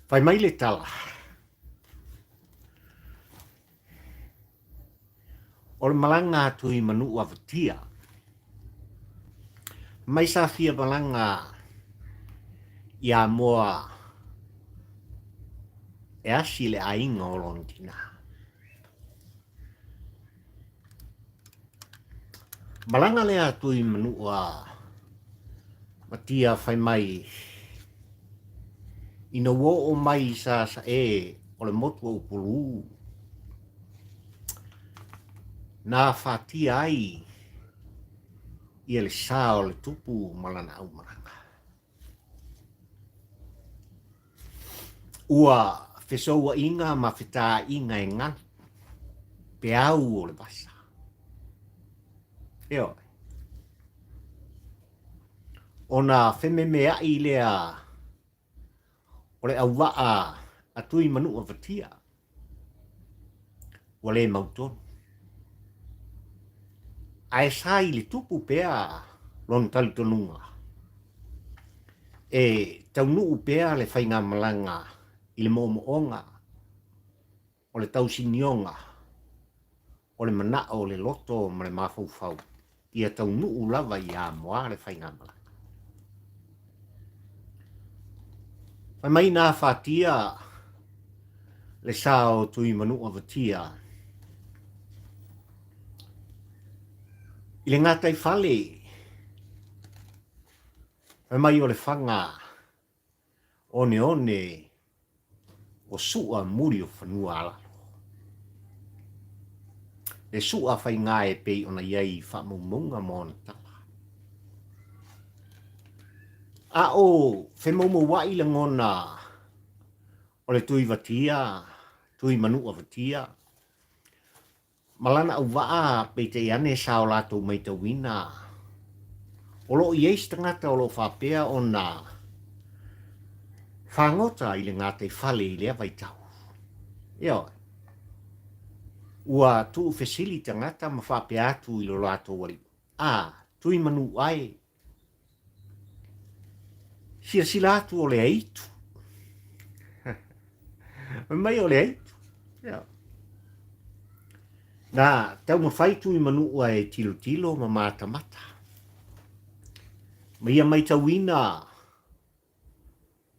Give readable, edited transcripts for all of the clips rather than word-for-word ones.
Fai mai le tala, o le malaga atu i Manuuavatia, mai sa fia malaga i Amoa e asi le aiga o lona tina. Malaga lea atu i Manuuavatia fai mai ina ua oo mai i Sasae o le motu o Upolu, na afatia ai ia le sa o le tupu ma lana aumalaga. Ua fesouaiga ma fetaaiga e galu peau o le vasa. Ioe. Ona fememeai lea o le auvaa a Tuimanuuavatia ua le mautonu. Ae sa i le tupu pea lona talitonuga e taunuu pea le faigamalaga i le moomooga o le tausinioga o le manao o le loto ma le mafaufau ia taunuu lava i Amoa le faigamalaga. Fai mai na afatia le sa o Tuimanuuavatia i le gataifale, fai mai o le faga oneone o suʻa muli o fanua alalo. Le suʻa faiga e pei ona i ai i faamaumauga ma ona tala. A o femaumauaʻi lagona o le Tuivatia, Tuimanuuavatia, Ma lana auvaa, peitai ane sa o latou maitauina, o lo o i ai se tagata o lo o faapea ona fagota i le gataifale i lea vaitau. Ioe. Ua tuufesili tagata ma faapea atu i lo latou alii, A, Tuimanua e, Silasila atu o le aitu. Fai mai o le aitu. Ia. Na taumafai Tuimanua e tilotilo ma matamata. Ma ia maitauina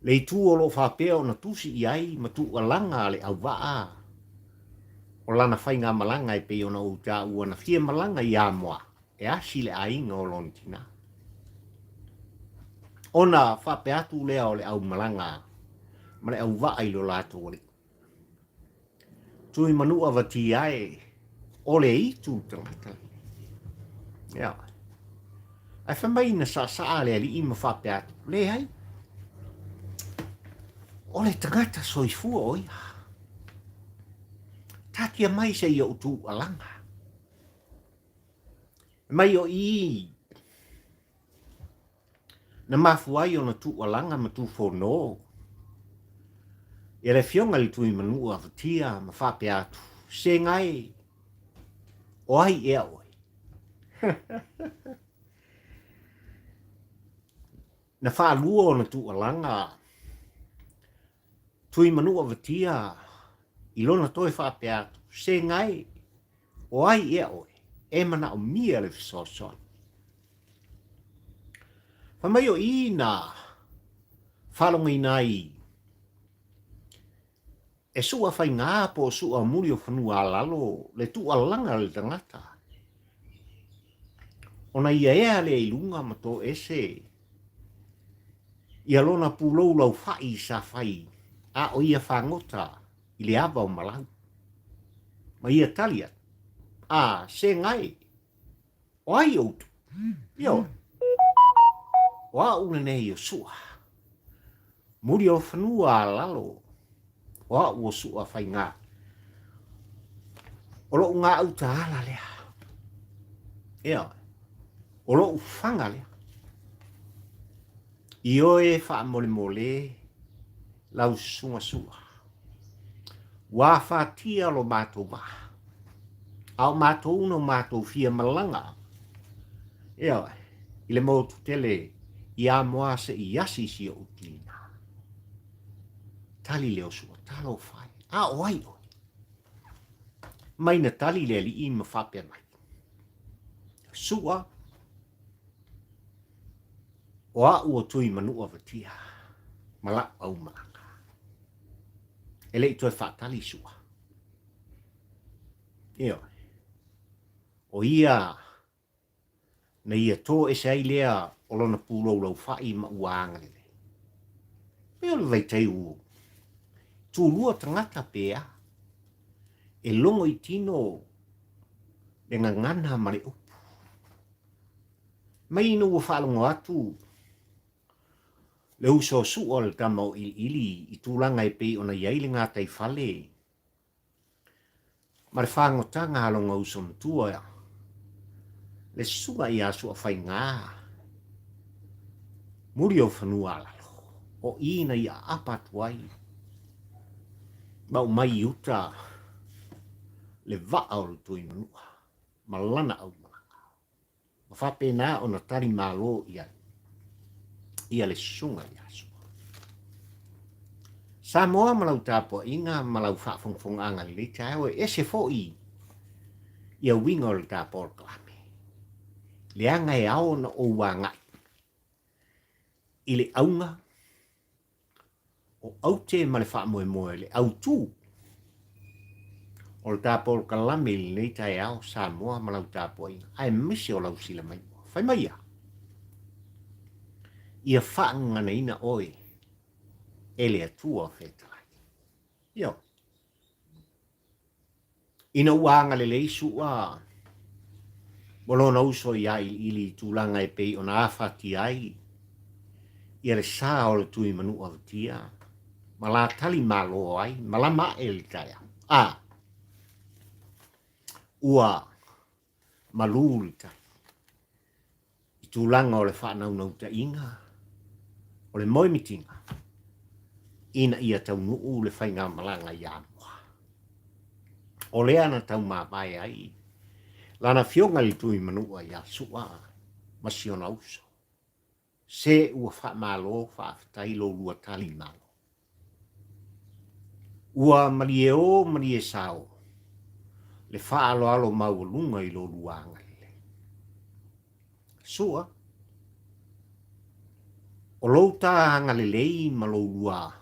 Le itu o lo o faapea ona tusi i ai ma tuualaga a le auvaa o lana faigamalaga e pei ona ou taua na fia malaga i Amoa e asi le aiga o lona tina. Ona faapea atu lea o le aumalaga ma le auvaa i lo latou alii. Tuimanuuavatia e, o le itu tagata. Ia. Ae fai mai na saasaa le alii ma faapea atu, leai. O le tagata soifua o ia. Taatia mai se i ou tuualaga. Mai o i Na mafua ai ona tuualaga ma tufono e le Afioga i le Tuimanuuavatia ma faapea atu, Sega e, o ai ea oe? Na faalua ona tuualaga Tuimanuuavatia i lona toe faapea atu, Sega e, o ai ea oe? E manaomia le fesoasoani. Fai mai o i na faalogoina ai e suʻa faigā po o suʻa muli o fanua alalo le tuualaga a le tagata ona ia ea lea i luga ma toese ia lona pulou laufaʻi sa fai a o ia fagota i le ava o Malau. Ma ia tali atu, A, se gae, O ai outou? Ioe. O au lenei o Suʻa. Muli o fanua a lalo, o au o Suʻa Faigā. O loʻu gāuta ala lea. Ioe. O loʻu faga lea. Ioe faamolemole lau susuga Suʻa. Ua afatia lo matou vaa. A o matou na matou fia malaga, ioe, i le motu tele i Amoa se i asi si ou tina. Tali lea o Sua, Talofa e, a o ai oe? Mai na tali le alii ma faapea mai, Sua, o a'u o Tuimanuuafatia ma la'u aumalaga. E le i toe faatali Sua. Ioe. O ia na ia tō ese ai lea o lona pūloulou fa'i ma ua agalelei. Pei o le vaitaimi ua tulua tagata pe a, e logo i tino le gagana ma le upu. Mai ina ua faalogo atu le uso su'a o le tama o ʻIliʻili i tulaga e pei ona i ai le gataifale ma le fagotaga a lona uso matua, le susuga ia Suafaigā, muli o fanua a lalo, o i na ia aapa atu ai ma aumai i uta le vaa o le Tuimanua ma lana aumalaga. Ma faapena ona tali malo i ai ia le susuga ia Sua. Samoa ma lau tapuaiga ma lau faafogafogaaga lelei taeao e ese foi ia uiga o le ta polokalame. Leaga e ao ona ou agai i le auga o aute ma le faamoemoe, le autū o le ta polokalame i lenei taeao Samoa ma lau tapuaiga, aemaise o lau silamaimoa. Fai mai ia, ia faagaganaina oe e le Atua fetalai. Ioe. Ina ua agalelei Su'a ma lona uso iā Iliili i tulaga e pei ona afatia ai ia le sa o le Tuimanuuafatia ma la tali malo ai ma lama aʻe le taeao, a ua malū le tai i tulaga o le faanaunautaiga o le moemitiga ina ia taunuu le faigamalaga i Amoa. O lea na taumavae ai lana afioga i le Tuimanua ia Su'a ma si ona uso. Se ua faamalo faafetai lo lua tali malo. Ua malie ō malie sao le faaaloalo maualuga i lo lua agalelei. Sua, o lou ta agalelei ma lou lua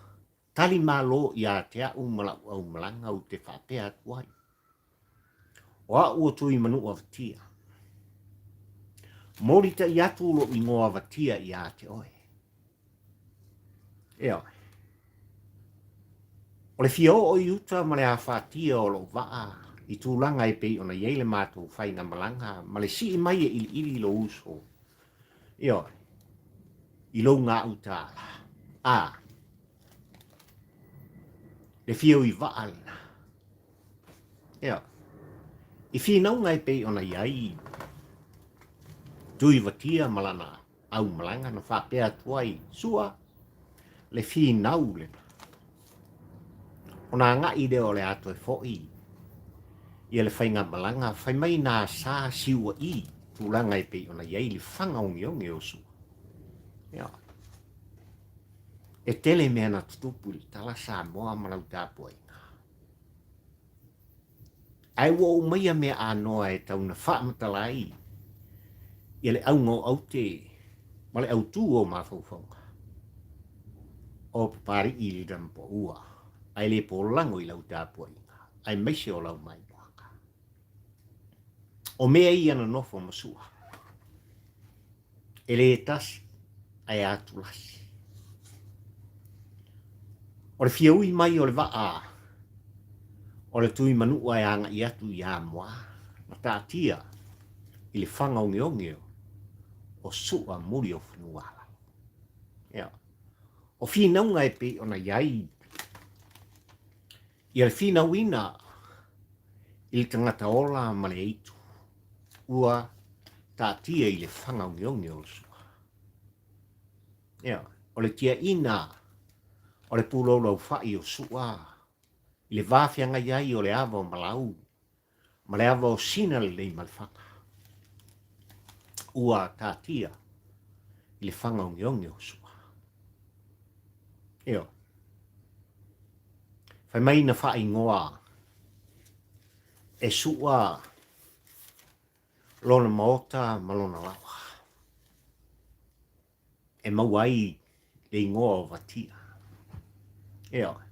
tali malo ia te a'u ma la'u aumalaga ou te faapea atu ai, O a'u o Tuimanuuafatia. Molita'i atu lo'u igoa avatia ia te oe. Ioe. O le fia oo i uta ma le afatia o lou vaa i tulaga e pei ona i ai le matou faigamalaga ma le sii mai e iliili lou uso, ioe, i lou gauta ala. A, le fia ui vaa lena. Ioe. I finauga e pei ona i ai Tuivatia ma lana aumalaga na faapea atu ai, Sua, le finau lena. Ona agai lea o le a toe foi ia le faigamalaga, fai mai nā sa siuaʻi tulaga e pei ona i ai le faga ogeoge o Sua. Ia. E tele mea na tutupu i le tala Samoa ma lau tapuaiga. Ae ua ou maia mea anoa e tau na faamatala ai ia le auga o aute ma le autū o mafaufauga o Papali'i i le Lamapaua, ae le polago i lau tapuaiga, aemaise o lau maimoaga. O mea ia na nofo ma Sua, e le tasi ae atulasi. O le fia ui mai o le vaa o le Tuimanua e agai atu i Amoa ma taatia i le faga ogeoge o Sua muli o Fanuala. Ia. O finauga e pei ona i ai ia le finauina i le tagata ola ma le aitu ua taatia i le faga ogeoge o le Sua. Ia, o le tiaina o le pulou-laufa'i o Sua i le va feagai ai o le ava o Malau ma le ava o Sina lelei ma le faga, ua taatia i le faga ogeoge o Sua. Ioe. Fai mai na faaigoa e Su'a lona maota ma lona lawa e maua ai le igoa o Vatia. Ioe.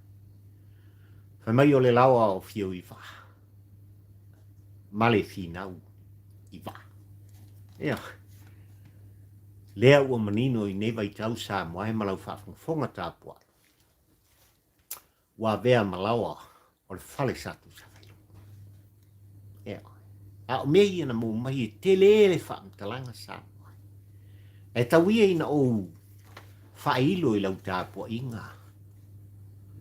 Fai mai o le lawa o Fiu i vaa ma le finau i vaa. Ioe. Lea ua manino i nei vaitau Samoa e ma lau faafogafoga tapuai. Ua avea ma laoa o le fale sa Tuisavailuu. Ea, a o mea ia na maua mai e tele le faamatalaga Samoa. Ae tau ia ina ou faailo i lau tapuaiga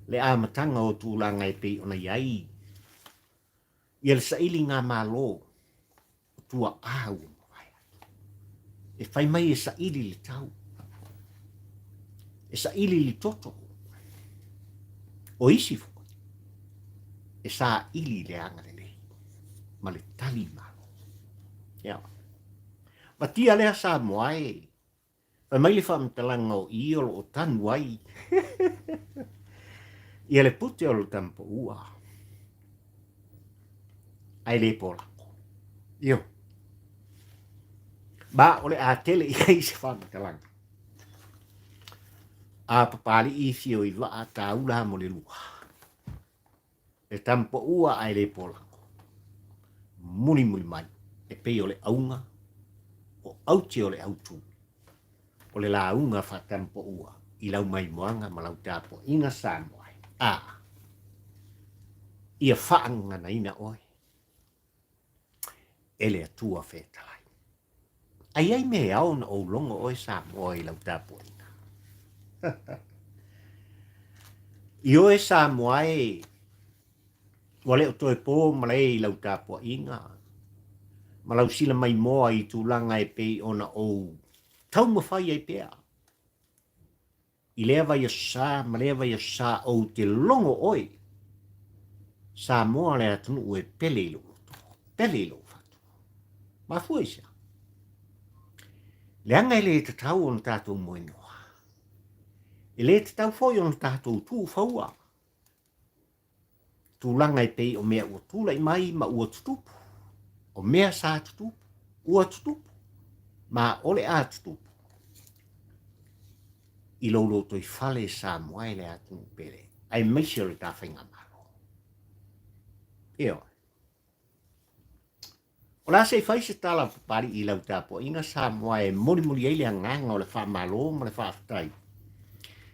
le amataga o tulaga e pei ona i ai ia le sailiga Malo o tuaa ua mavae atu. E fai mai e saili le tau, e saili le toto. O isi foi, e saili le agalelei ma le tali malo. Ia. Vatia lea Samoa e, Fai mai le faamatalaga o i o lo o tanu ai ia le pute o le tamapaua ae le polako. Io. Ma o le a tele i ai se faamatalaga. A Papali'i fio i vaa tāula mo le lua. E tamapaua ae le polako. Mulimuli mai e pei o le auga o aute o le autu o le lauga faatamapaua i lau maimoaga ma lau tapuaiga Samoa e. A ia faagaganaina oe e le Atua fetalai. A i ai mea e ao ona ou logo oe Samoa i lau tapuaiga? I oe Samoa e, ua le o toe po malae i lau tapuaiga ma lau sila maimoa i tulaga e pei ona ou taumafai ai pea. I lea vaiaso sa ma lea vaiaso sa ou te logo oe, Samoa le atunuu e pele i lou loto, pele i lou fatu. Mafua i sea? Leaga e le tatau ona tatou moenoa. E le tatau foi ona tatou tuufaua. Tulaga e pei o mea ua tulai mai ma ua tutupu, o mea sa tutupu, ua tutupu, ma o le a tutupu. I lou lotoifale Samoa e le atunuu pele, aemaise o le ta faigamalo. Ioe. O le a se i fai se tala a Papali'i i lau tapuaiga Samoa e molimoli ai le agaga o le faamalo ma le faafetai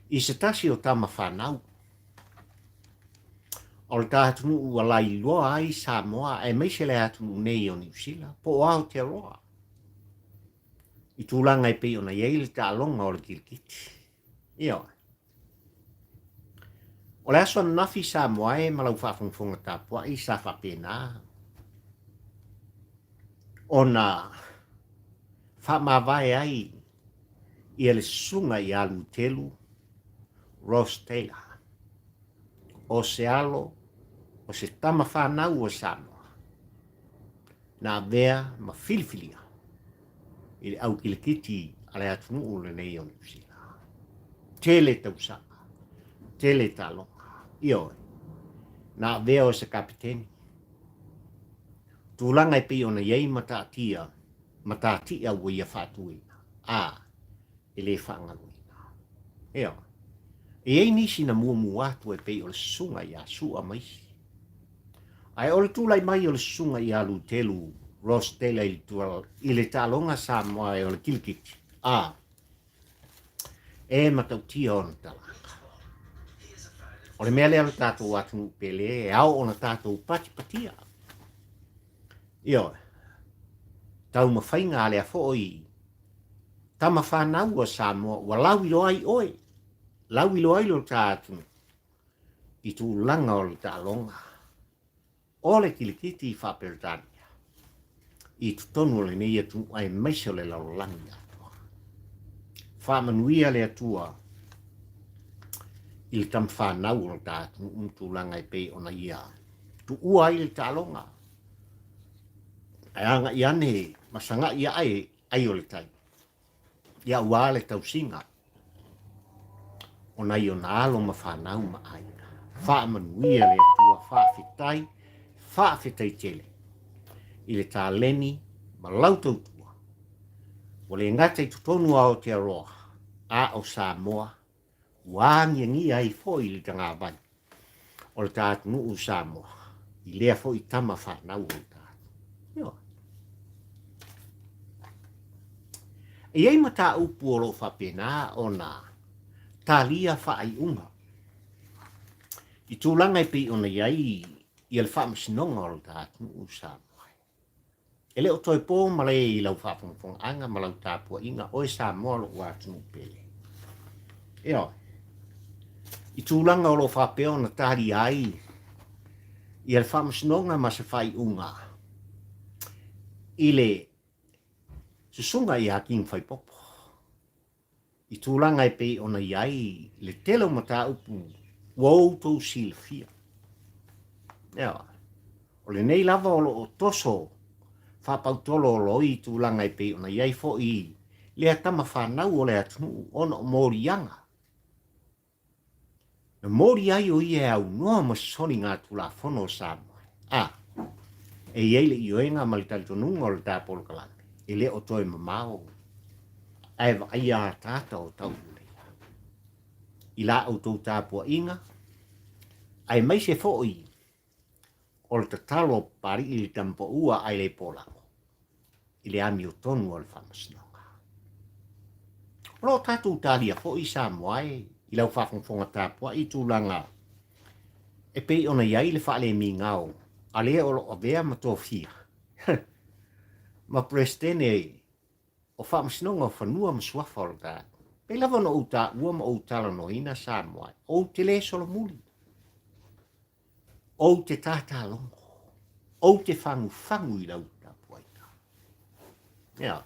i se tasi o tama fanau o le ta atunuu ua lailoa ai Samoa aemaise le atunuu nei o Niu Sila po o Aotearoa i tulaga e pei ona i ai le taaloga o le kirikiti. Ioe. O le aso ananafi Samoa e ma lau faafogafoga tapuai sa faapena ona faamavae ai ia le susuga ia Lutelu Ross Taylor o se alo o se tama fanau o Samoa na avea ma filifilia i le au kilikiti a le atunuu lenei o Niu Sila. Tele tausaga, tele taaloga, ioe, na avea o se kapiteni. Tulaga e pei ona i ai mataatia, matatia ua ia faatuina, a, e le faagaloina. Ioe. E i ai nisi na muamua atu e pei o le susuga ia Sua ma isi. Ae o le tulai mai o le susuga ia Lutelu Ross Taylor i le taaloga Samoa e o le kilikiti, a e matautia ona talaaga. O le mea lea o le tatou atunuu pele e ao ona tatou patipatia. Ioe, taumafaiga a lea foi tama fanau a Samoa ua lauiloa ai oe, lauiloa ai lo ta atunuu i tulaga o le taaloga o le kilikiti faa-Peretania i totonu o lenei atunuu aemaise o le lalolagi atoa. Faamanuia le Atua i le tama fanau o le ta atunuu ma tulaga e pei ona ia tuua ai le taaloga ae agai ane ma sagai ae ai o le tai ia aua le tausiga o nai ona alo ma fanau ma aiga. Faamanuia le Atua, faafetai, faafetai tele i le taleni ma lau tautua. Ua le gata i totonu o Aotearoa, a o Samoa, ua agiagia ai foi le tagavai o le ta atunuu o Samoa i lea foi tama fanau o le ta atunuu. E i ai mataupu o lo o faapena ona talia faaiuga i tulaga e pei ona i ai ia le faamasinoga o le ta atunuu o Samoa. E le o toe po malae i lau faafogafogaaga ma lau tapuaiga, oe Samoa lou atunuu pele. Ioe. I tulaga o lo o faapea ona talia ai ia le faamasinoga ma se faaiuga i le susuga ia King Faipopo. I tulaga e pei ona i ai le tele o mataupu ua outou silafia. Ioe. O lenei lava o lo o toso faapautololoi i tulaga e pei ona i ai foi lea tama fanau o le atunuu ona o moliaga Na moli ai o ia e aunoa ma soliga Tulafono o Samoa. A, e i ai le ioega ma le talitonuga o le ta polokalame, e le o toe mamao ae vaaia ataata o tauleia i la outou tapuaiga, aemaise foi o le tatalo a Papalii i le tamapaua ae le polago i le amiotonu a le Faamasinoga. O lo o tatou talia foi Samoa e i lau faafogafoga tapuai i tulaga e pei ona i ai le faalemigao a le o lo o avea ma tofia ma Peresetene o Faamasinoga o Fanua ma Suafa o le tatou. Pei lava ona ou taua ma ou talanoaina Samoa, ou te le solomuli. Ou te tātālogo, ou te fagufagu i lau tapuaiga. Ea,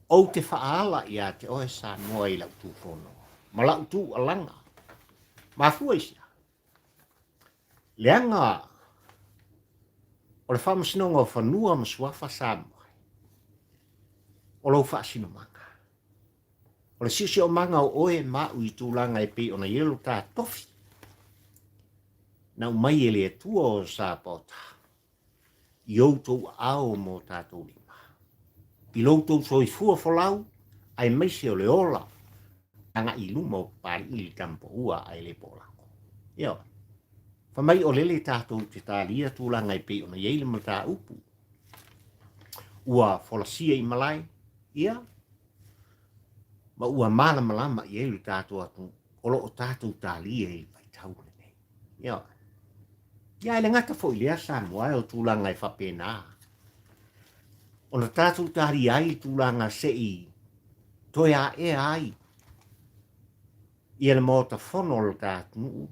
ou te faaala ia te oe Samoa i lau tufono ma lau tuualaga. Mafua i sea? Leaga o le Faamasinoga o Fanua ma Suafa Samoa, o lou faasinomaga. O le siosiomaga o oe ma au i tulaga e pei ona i ai lo ta tofi, na aumai e le Atua o Sapaota i outou aao ma o tatou lima, i lo outou soifua folau aemaise o le ola agai i luma o Papalii i le tamapaua ae le poolako. Ioe. Fai mai o lele tatou te talia tulaga e pei ona i ai le mataupu ua folasia i malae, ia, ma ua malamalama i ai lo tatou atunuu o lo o tatou talia i le vaitau lenei. Ioe. Ia, e le gata foi i lea Samoa o tulaga e faapena ona tatou talia ai le tulaga se i toe aea ai ia le Maota Fono o lo ta atunuu.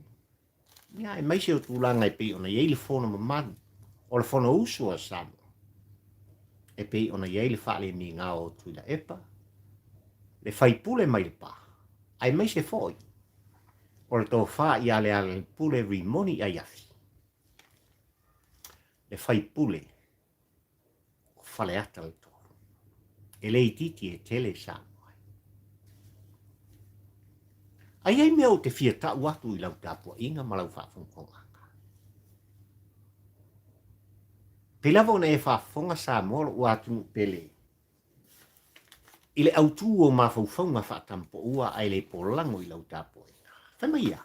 Ia, aemaise o tulaga e pei ona i ai le fono mamalu o le Fonousu a Samoa, e pei ona i ai le faalemigao o Tuilaepa, le faipule mai Lepa, aemaise foi o le tofa ia Lealailepule Rimoni Aiafi, le faipule o Faleata le 3. E le itiiti e tele Samoa. A i ai mea ou te fia tau atu i lau tapuaiga ma lau faafogafogaga? Pei lava ona e faafofoga Samoa lou atunuu pele i le autu o mafaufauga faatampoua ae le polago i lau tapuaiga. Fai mai ia.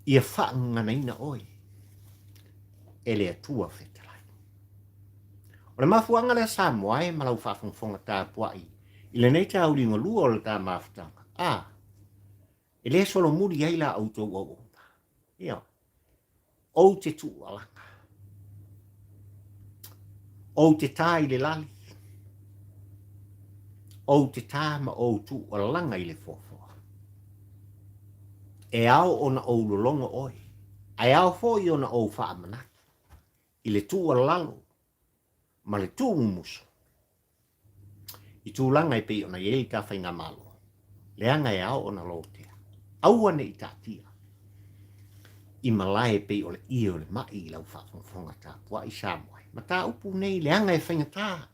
Ia faagaganaina oe e le Atua fetalai. O le mafuaaga lea Samoa e ma lau faafogafoga tapuai i lenei tauli galua o le ta mafutaga, a, e le solomuli ai la outou auauna. Ioe. Ou te tuualaga. Ou te tā i le lali. Ou te tā ma ou tuualaga i le foafoa. E ao ona ou lologo oe, ae ao foi ona ou faamanatu i le tuualalo ma le tuumumusu i tulaga e pei ona i ai le ta faigamalo, leaga e ao ona lotea, aua ne i taatia i malae e pei o le ie o le mai i lau faafogafoga tapuai Samoa. Mataupu nei leaga e faigata,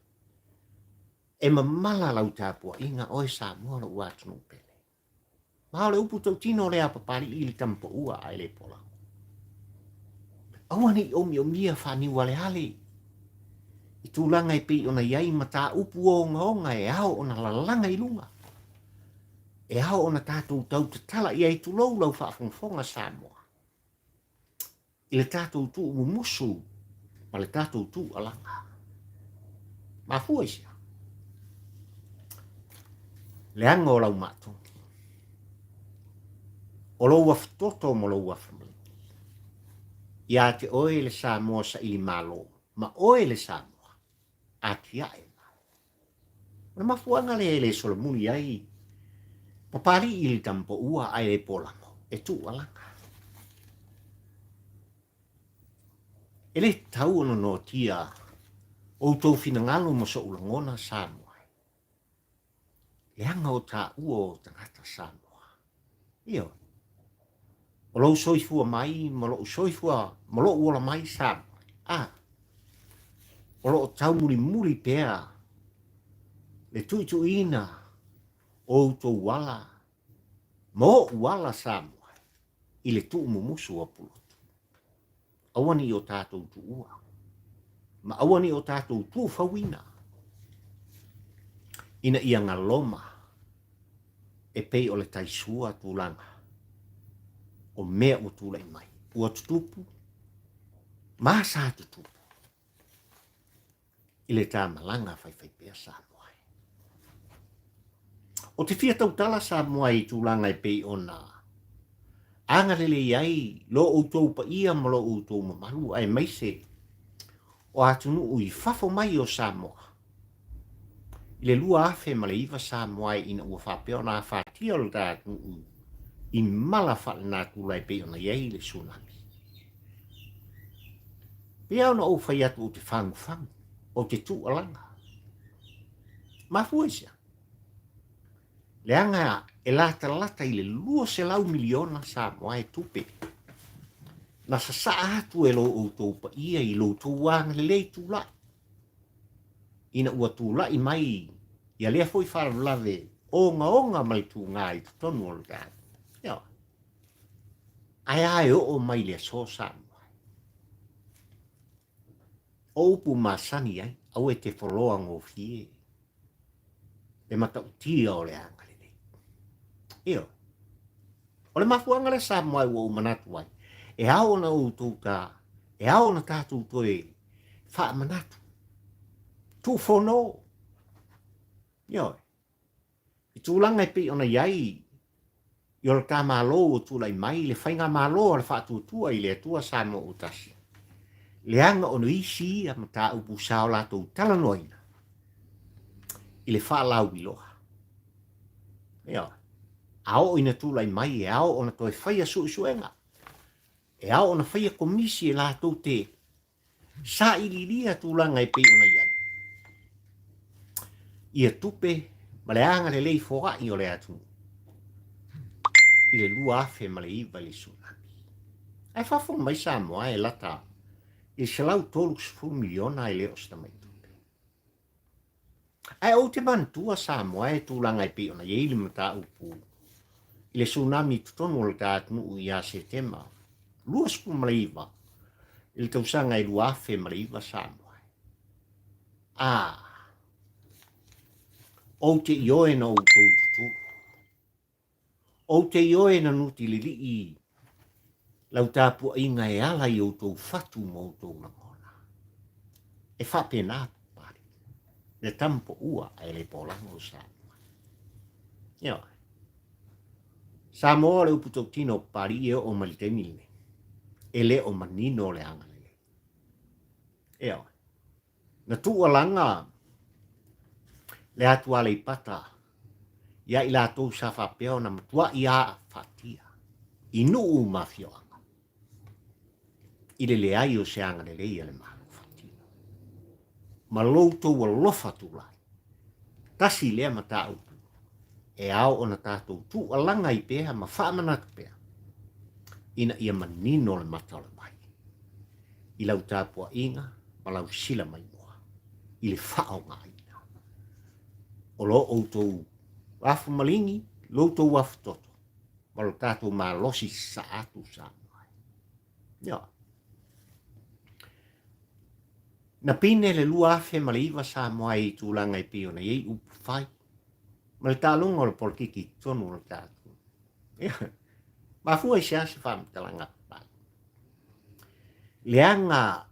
e mamala lau tapuaiga oe Samoa lou atunuu pele. Ma o le upu tautino lea a Papalii i le tama paua a e le pola. Aua ne i omiomia faaniualeale i tulaga e pei ona i ai mataupu ogaoga e ao ona lalaga i luga, e ao ona tatou tau tatala i ai, tulou lau faafogafoga Samoa, i le tatou tuumumusu ma le tatou tuualaga. Mafua i sea? Leaga o lau maatogi. O lou afutoto ma lou afumaliki. Ia te oe le Samoa saili malo, ma oe le Samoa atiae malo. O le mafuaaga lea e le solomuli ai Papalii i le tamapoua ae le polago e tuualaga. E le tatau ona noatia outou finagalo ma so'u lagona Samoa e. Leaga o taua o tagata Samoa. Ioe. O lou soifua mai ma lo'u soifua ma lo'u ola mai Samoa e. A. O lo o taumulimuli pea le tuituina o outou ala ma o'u ala Samoa e i le tuumumusu o Pulotu. Aua ne i o tatou tuua, ma aua ne i o tatou tuufauina, ina ia galoma e pei o le taisua tulaga o mea ua tulai mai, ua tutupu ma sa tutupu i le ta malaga faifaipea Samoa e. O te fia tautala Samoa i tulaga e pei ona agalelei ai lo outou paia ma lo outou mamalu aemaise o atunuu i fafo mai o Samoa i le 2009 Samoa e ina ua faapea ona afatia lo ta atunuu i mala faalenatura e pei ona i ai le tsunami. Pei ona ou fai atu ou te fagufagu, ou te tuualaga. Mafua i sea? Leaga e latalata i le 200 miliona Samoa e tupe na sasaa atu e lo outou paia i lo outou agalelei tulai ina ua tulai mai ia lea foi faalavelave ogaoga ma le tuga i totonu o le tatou. Ae a e oo mai le aso Samoa? O upu masani ai, aua e te foloa gofie le matautia o le agalelei. Ioe. O le mafuaaga lea Samoa ua ou manatu ai, e ao ona outou ta, e ao ona tatou toe faamanatu, tuufono. Ioe. I tulaga e pei ona i ai i o le ta Malo ua tulai mai, le Faigamalo a le Faatuatua i le Atua Samoa ua Tasi, leaga ona isi ia mataupu sa o latou talanoaina i le faalauiloa. Ioe. A oo ina tulai mai e ao ona toe faia suesuega, e ao ona faia komisi e latou te Sailiilia tulaga e pei ona i ai ia tupe ma le agalelei foai o le atunuu i le 2009 i le tsunami. Ae faafofoga mai Samoa e lata i le 130 miliona e le o se tamai tupe. Ae ou te manatua Samoa e tulaga e pei ona i ai le mataupu i le tsunami i totonu o le ta atunuu ia Setema 29 i le tausaga e 2009 Samoa. A, ou te ioe na outou tutulu. Ou te ioe na nutililii lau tapuaiga e ala i outou fatu ma outou lagona. E faapena Papalii, le tama poua ae le polago o Samoa. Ioe. Samoa o le upu tautino o Papalii e oo mai le taimi lenei. E le o manino le agalelei. Ioe. Na tuualaga le atu Aleipata ia i latou sa faapea ona matuai afatia i nuu ma afioaga i le leai o se agalelei a le Malo faatino. Ma lo outou alofa tulai, tasi lea mataupu e ao ona tatou tuualaga ai pea ma faamanatu pea ina ia manino le mata o le vai i lau tapuaiga ma lau sila maimoa i le faaaogaina o lo outou afu maligi, lo outou afu toto. ma lo tatou malosi sasaa atu Samoa. Ioe. Na pine le 2009 Samoa i tulaga e pei ona i ai upu fai ma le taaloga o le polokiki i totonu o le tatou. Ioe. Mafua i se a se faamatalaga papalagi? Leaga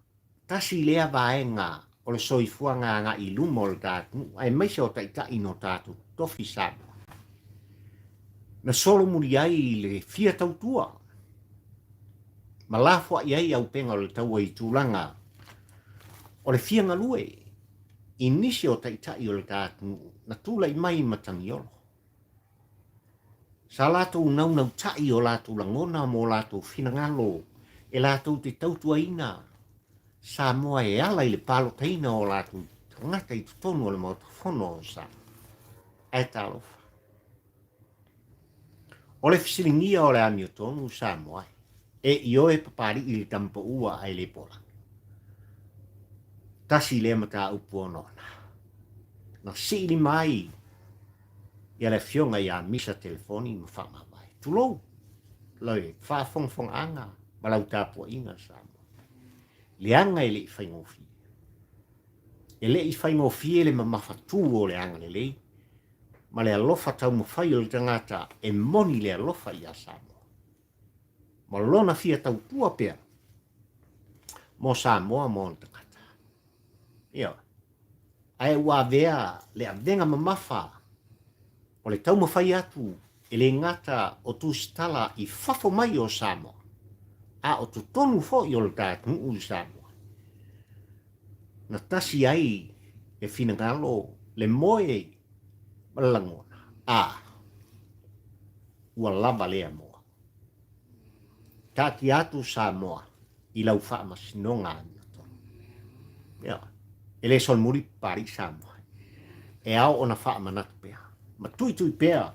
tasi lea vaega o le soifuaga agai i luma o le ta atunuu aemaise o taitai no tatou tofi Samoa. Na solomuli ai i le fia tautua ma lafoai ai auupega o le taua i tulaga o le fia galue i nisi o taitai o le ta atunuu na tulai mai i Matagiolo. Sa latou naunautai i o latou lagona ma o latou finagalo e latou te tautuaina Samoa e ala i le palotaina o latou tagata i totonu o le Maota Fono o Samoa. Ae talofa. O le fesiligia o le amiotonu Samoa e ioe Papalii i le tama paua ae le pola. Tasi lea mataupu onaona. Na siilima ai ia le afioga ia Misa Telefoni ma faamavae. Tulou le faafogafogaaga ma lau tapuaiga Samoa. Leaga e le i faigofie. E le i faigofie le mamafatu o le agalelei ma le alofa taumafai o le tagata e moni le alofa ia Samoa ma lona fia tautua pea mo Samoa ma ona tagata. Ioe. Ae ua avea le avega mamafa o le taumafai atu e le gata o tusitala i fafo mai o Samoa, a o totonu foi o le ta atunuu i Samoa. Na tasi ai le finagalo, le moe ma le lagona, a ua lava lea mo au. Taatia atu Samoa i lau faamasinoga amiotonu. Ioe. E le solomuli Papalii Samoa. E ao ona faamanatu pea ma tuitui pea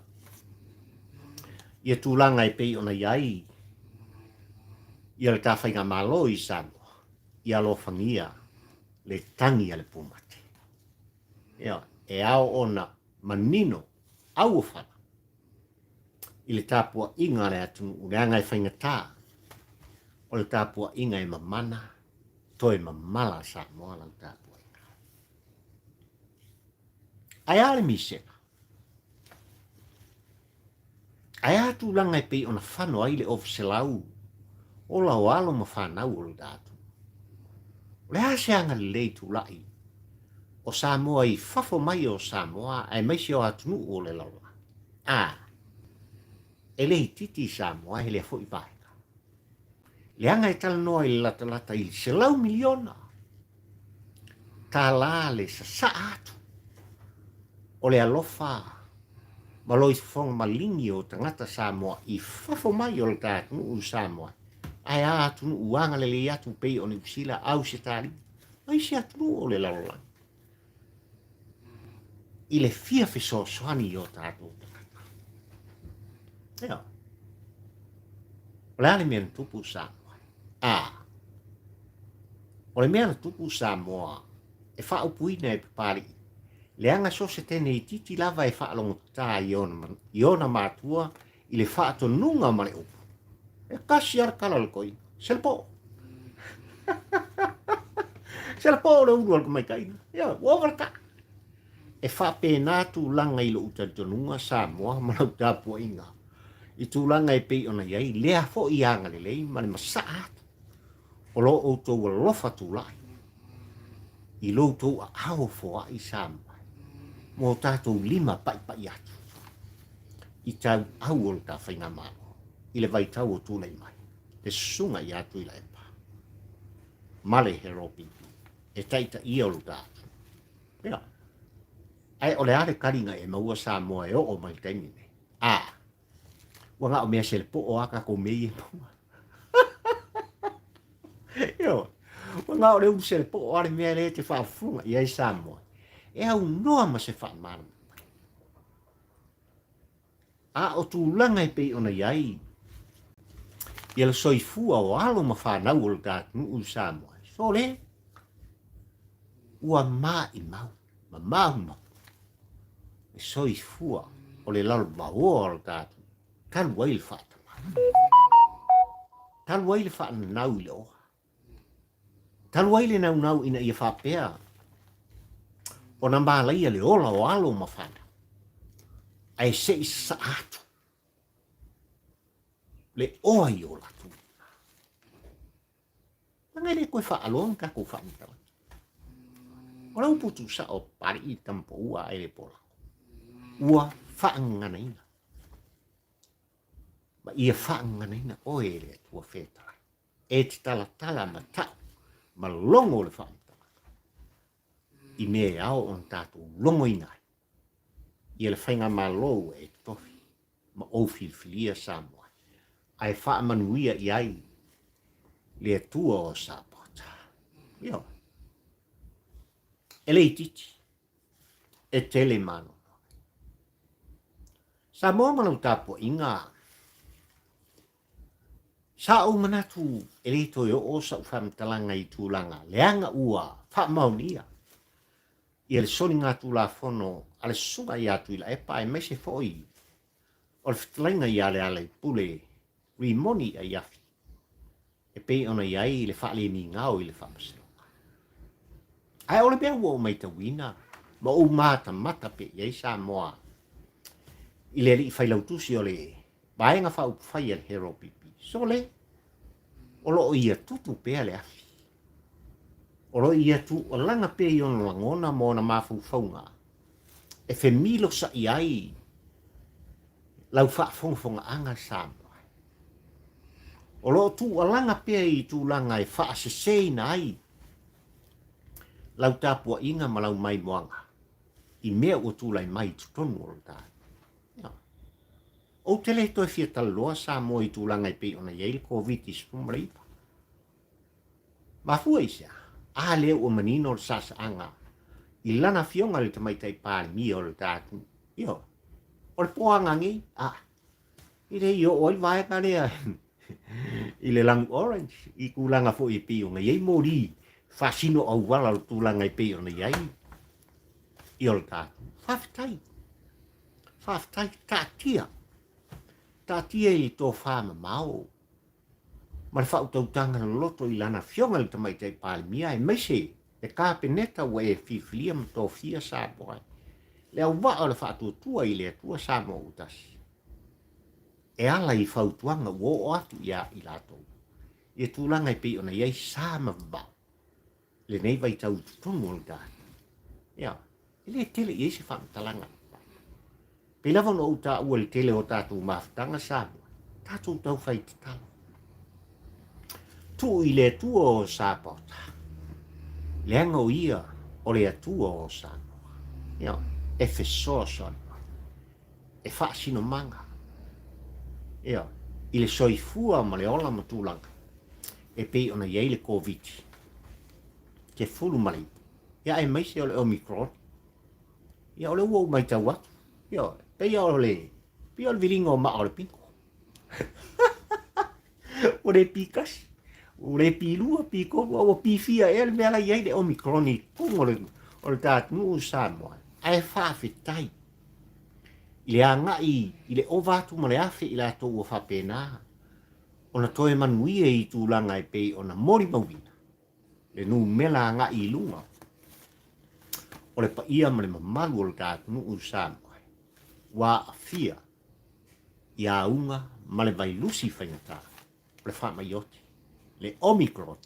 ia tulaga e pei ona i ai ia le ta faigamalo i Samoa, ia alofagia le tagi a le pumate. Ioe. E ao ona manino auofala i le tapuaiga a le atunuu, leaga e faigata o le tapuaiga e mamana, toe mamala Samoa lau tapuaiga. Ae a le misela? Ae a tulaga e pei ona fano ai le ofiselau ola o alo ma fanau o le atunuu? O le a se agalelei tulai o Samoa i fafo mai o Samoa aemaise o atunuu o le lalolagi? A, e le itiiti Samoa i lea foi vaega. Leaga e talanoa i le latalata i le $100 miliona le sasaa atu o le alofa ma loifofoga maligi o tagata Samoa i fafo mai o le ta atunuu i Samoa, ae a atunuu agalelei atu pei o Niu Sila, Ausetalia, ma isi atunuu o le lalolagi i le fia fesoasoani i o tatou tagata. Ioe. O le a le mea na tupu Samoa? A, o le mea na tupu Samoa e faaupuina e Papalii, leaga so se teine itiiti lava e faalogotata i ona, i ona matua i le faatonuga ma le upu. E tasi lava le tala o le toeaina, selepo. Selepo le ulu o le tamaitaina. Ia, ua ova le taa. E faapena tulaga i lou talitonuga Samoa ma lau tapuaiga i tulaga e pei ona i ai lea foi agalelei ma le masaa atu o lo outou alofa tulai i lo outou aao foai Samoa mo tatou lima paipai atu i tauau o le ta faigamalo i le vaitau o tulai mai le susuga ia Tuilaepa ma le Hero PP e taitaia o lo ta atunuu. Ia. Ae o le a le taliga e maua Samoa e oo mai le taimi nei? A, ua na o mea selepoo a tatou mea ia e maua. Ioe. Ua na o le ulu selepoo a le mea lea e te faafofoga i ai Samoa. E aunoa ma se faamalamalama. A o tulaga e pei ona i ai ia le soifua o alo ma fanau o le ta atunuu i Samoa, sole, ua maimau ma maumau le soifua o le lalovaoa o le ta atunuu. Talu ai le faatamala. Talu ai le faananau i le oa. Talu ai le naunau ina ia faapea ona malaia le ola o alo ma fanau, ae se i sasaa atu le oa i o latou lima. Leaga e le toe faaloa ni tatou faamatalaga. O lau upu tuusao Papalii Tamapaua ae le Polao, ua faagaganaina ma ia faagaganaina oe e le Atua fetalai. E te talatala ma tau ma logo le faamatalaga i mea e ao ona tatou logoina ai ia le faigamalo ua e totofi ma ou filifilia Samoa ae faamanuia i ai le Atua o Sapaota. Ioe. E le itiiti, e tele manono. Samoa ma lau tapuaiga, sa ou manatu e le toe oo sa'u faamatalaga i tulaga leaga ua faamaonia ia le soligatulafono a le Susuga ia Tuilaepa aemaise foi o le fetalaiga ia Lealailepule Rimoni Aiafi e pei ona i ai le faalemigao i le Faamasinoga. Ae o le mea ua ou matauina ma ou matamata pea i ai Samoa i le alii failautusi o le Vaega Faaupufai a le Herald PP, sole, o lo o ia tutu pea le afi. O lo o ia tuualaga pea i ona lagona ma ona mafaufauga e femilosa'i ai lau faafogafogaaga Samoa. O lo o tuualaga pea i tulaga e faaseseina ai lau tapuaiga ma lau maimoaga i mea ua tulai mai i totonu o lo tatou. Ou te le toe fia talanoa Samoa i tulaga e pei ona i ai le Koviti-19. Mafua i se a? A lea ua manino le saasaaga i lana afioga i le Tamaitai Palemia o le ta atunuu. Ioe. O le poaga nei, a, e le i oo ai le vaega lea i le lanu orange, i tulaga foi e pei ona i ai moli faasino auala o le tulaga e pei ona i ai i o le ta atunuu. Faafetai. Faafetai. Taatia. Taatia i le tofa mamao ma le faautautaga loloto i Lana Afioga i le Tamaitai Palemia aemaise le Kapeneta ua e filifilia ma tofia Samoa le auvaa o le faatuatua i le Atua Samoa ua tasi e ala i fautuaga ua oo atu ia i latou ia tulaga e pei ona i ai sa ma vavao lenei vaitau i totonu o le tatou. Ia, e le tele i ai se faamatalaga. Pei lava ona ou taua i le tele o tatou mafutaga Samoa, tatou tau fai tatalo. Tuu i le Atua o Sapaota, leaga o ia o le Atua o Samoa. Ia, e fesoasoani mai, e faasinomaga, ia, i le soifua ma le ola ma tulaga e pei ona i ai le Koviti 19, ia aemaise o le Omicron. Ia o lea ua ou matau atu, ia, pei o le, pei o le viliga o maa o le pito. Ua le pikasi, ua le pilua, pitolu, a ua pifia ea le mea la i ai le Omicron i totonu o le, o le ta atunuu o Samoa. Ae faafetai i le agai i le ova atu ma le afe i latou ua faapena ona toe manuia i tulaga e pei ona molimauina le numera agai i luga o le paia ma le mamalu o le ta atunuu i Samoa ua aafia i auga ma le vailusi faigata o le faamai oti, le Omicron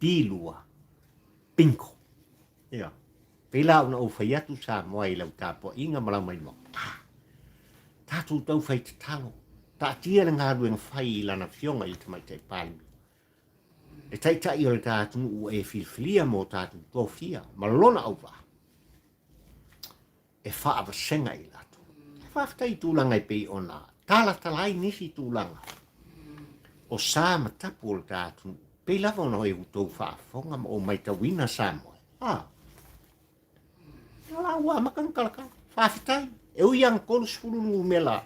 B2 Bingo. Ia, pei la ona ou fai atu Samoa i lau tapuaiga ma lau maimoa. Ah, tatou tau fai tatalo, taatia le galuega fai i lana afioga i le Tamaitai Palemia. Le taitai o le ta atunuu ua e filifilia mo tatou tofia ma lona auvaa e faavasega i latou. Faafetai i tulaga e pei ona talatala ai nisi tulaga o sa ma tapu o le ta atunuu. Pei lava ona e outou faafofoga ma ou maitauina Samoa. Ah, la ua amata ona talatala. Faafetai. E ui lava ina 30 numera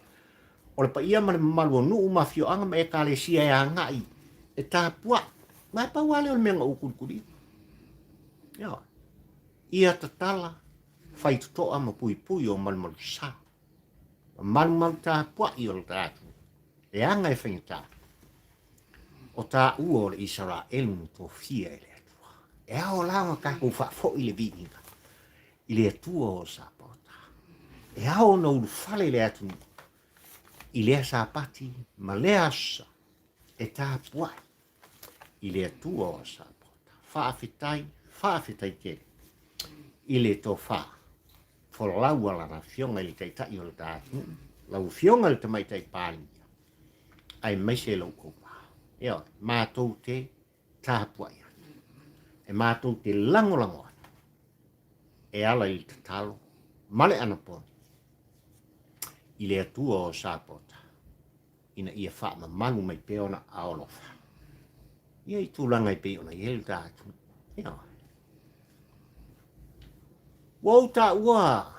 o le paia ma le mamalu o nuu ma afioaga ma ekalesia e agai e tapuai. Ma e pau lava lea o le mea na ou kulikulia. Ioe. Ia tatala, faitotoa ma puipui o malumalusa. Ma malumalu tapuaʻi o le ta atunuu, leaga e faigata, o taua o le Isaraelu na tofia e le Atua. E ao la ona tatou faafoi le viiga i le Atua o Sapaota. E ao ona ulufale le atunuu i lea Sapati ma lea aso sa e tapuai i le Atua o Sapaota. Faafetai, faafetai tele i le tofa folau a lana Afioga i le Taitai o le ta atunuu, lau Afioga i le Tamaitai Palemia, aemaise lou auvaa. Ioe, matou te tapuai atu, e matou te lagolago atu e ala i le tatalo ma le anapogi i le Atua o Sapota ina ia faamamalu mai pea ona aao alofa ia i tulaga e pei ona i ai le ta atunuu. Ioe. Ua ou taua